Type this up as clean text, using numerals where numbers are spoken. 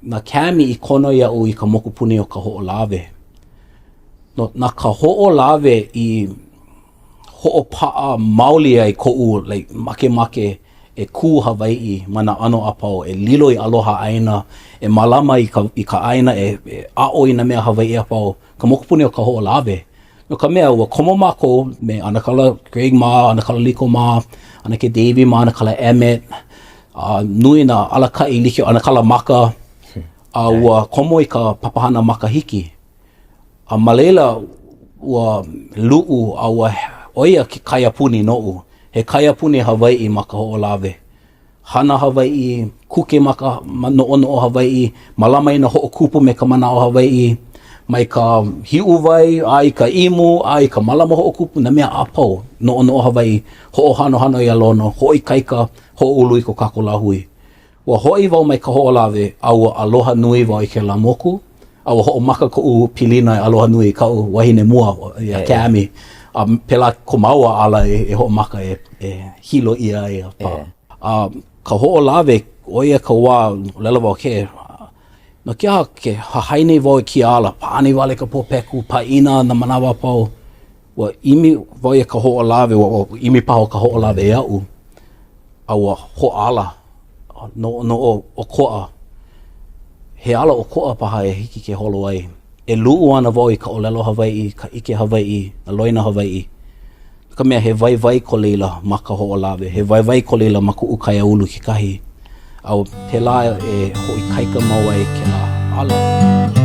Na Cammy i kono iaʻu i ka mokupuni o Kahoʻolawe. No, na Kahoʻolawe i hoʻopaʻa maoli ai koʻu like, makemake e kū Hawaiʻi ma nā ʻano a pau, e lilo i aloha ʻāina, e mālama i ka, i ka ʻāina, e, e aʻo i nā mea Hawaiʻi a pau, ka mokupuni o Kahoʻolawe. No ka mea, ua komo mākou me ʻAnakala Greg mā, ʻAnakala Liko mā, ʻAnakē Davey mā, ʻAnakala Emmett, a nui nā alakaʻi like, ʻAnakala Maka, a ua komo i ka papahana makahiki. A ma laila, ua luʻu a ua ʻo ia ke kaiapuni noʻu. He kaiapuni Hawaiʻi ma Kahoʻolawe. Hana Hawaiʻi, kuke ma ka noʻonoʻo Hawaiʻi, mālama i nā hoʻokupu me ka manaʻo Hawaiʻi, mai ka hiʻuwai a i ka imu a i ka mālama hoʻokupu, nā mea a pau, noʻonoʻo Hawaiʻi, hoʻohanohano iā Lono, hoʻoikaika, hoʻoulu i ko kākou lāhui. Ua hoʻi wau mai Kahoʻolawe a ua aloha nui wau i kēlā moku, a ua hoʻomaka koʻu pilina e aloha nui i kaʻu wahine mua, iā Cammy, a pēlā ko māua ala e, e hoʻomaka e, e hilo ʻia ai a pā. A Kahoʻolawe, ʻo ia ka wā, ʻōlelo wau, ke, no ke aha ke hahai nei wau i kēia ala, pāʻani wale ka pōpeku, pāʻina nā manawa a pau, ua ʻimi wau iā Kahoʻolawe, ua ʻimi paha ʻo Kahoʻolawe iaʻu, a ua hoʻāla noʻonoʻo ʻokoʻa, he ala ʻokoʻa paha e hiki ke holo ai. E luʻu ana wau i ka ʻōlelo Hawaiʻi, ka ʻike Hawaiʻi, nā loina Hawaiʻi. No ka mea, he waiwai ko laila ma Kahoʻolawe, he waiwai ko laila ma kuʻu kaiāulu kekahi, a pēlā e hoʻoikaika mau ai kēlā ala.